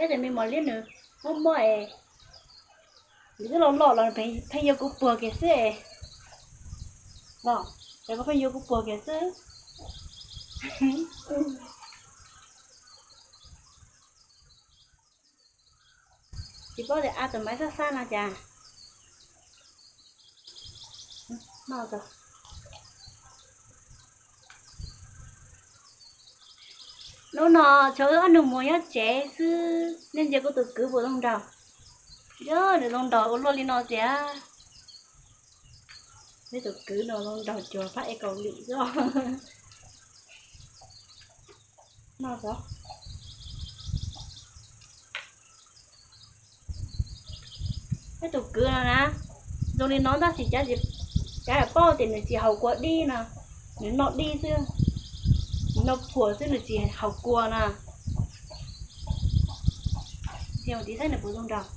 Ces me mos liab nws muaj mob es nws twb los loj los pheej yuav kuv puag kiag xwb es, los ces kuv pheej yuav kuv puag kiag xwb. Tsis paub tias a tus maiv xab xab no cas. Hnub no tshuav wb ob nus muag nyob tsev xwb, nej ntsia kuv tus kwv puas zoo nraug. Yog nws zoo nraug ua luaj li no tiag. Neb tus kwv no zoo nraug cuag phab ej Kaus Lim xwb. Neb tus kwv no na, zoo li no tab sis cav, cav lam paub tias nws tsis haus kua dib no, nws noj dib xwb, nws noj phuam xwb nws tsis haus kua no. Ntsia mus tim saib nws puas zoo nraug.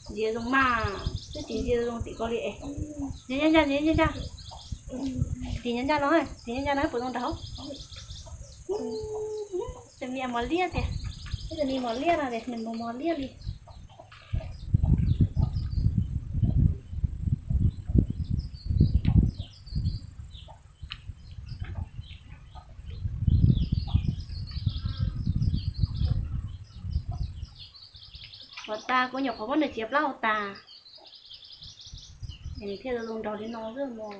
Ntsia zoo mas, twb tsis ntsia zoo tim ko li es. Ntsia ncaj ncaj, ntsia ncaj ncaj. Tim ncaj ncaj no, tim ncaj ncaj no puas zoo nraug. Tus me mos liab tias, tus me mos liab no tias nws mos mos liab li. Ua tas kuv nyuam qhuav muab nws txiav plaub hau tas, es nws thiaj zoo nraug li no xwb mog.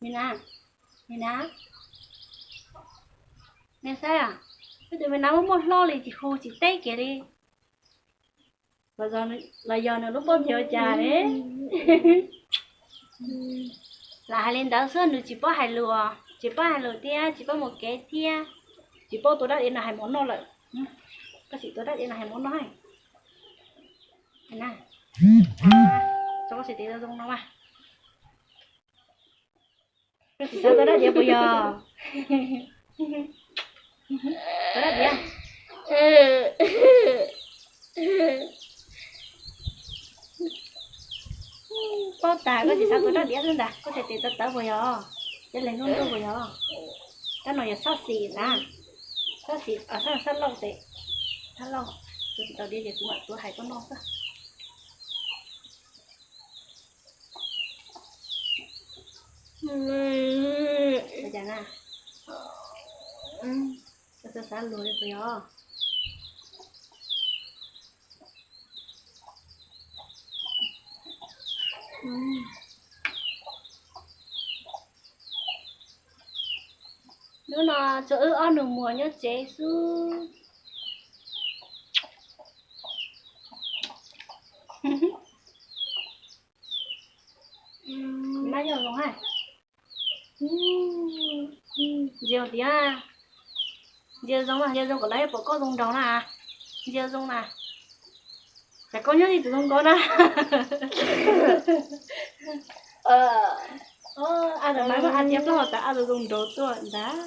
Me na, me na, nej saib, wb tus me na muaj muaj hlob li tsis hu tsis teb kiag li. Los yog nws lub pob ntseg ua cas ne? Lam hais li ntawd xwb nws tsis paub hais lus, tsis paub hais lus thiab tsis paub mus kev thiab, tsis paub tua dab tsi no hais mov noj lawm. Koj sim tua dab tsi no hais mov noj. Tso koj txiv tes zoo no mas. Koj tsis xav tua dab diav puas yog? Tua dab diav. Paub tas koj tsis xav tua dab diav xwb ntag, koj txiv tes tawv tawv puas yog? Cov leeg nruj nruj puas yog? Kab no yog sab xis na, sab xis, sab, sab laug tes, sab laug. Tua tsis tau diav ces kuv mam tuav hais koj noj xwb. Ua cas na? Koj xav xav luag li puas yog? Hnub no tshuav wb ob nus muag nyob tsev xwb. Ntsia tias, ntsia zoo, ntsia zoo kom lawv pom koj zoo nraug na. Ntsia zoo na. Tsam koj nyob li tus zoo nkauj na. A tas mas muab a txiav plaub hau tas a tus zoo nraug tuaj ntag.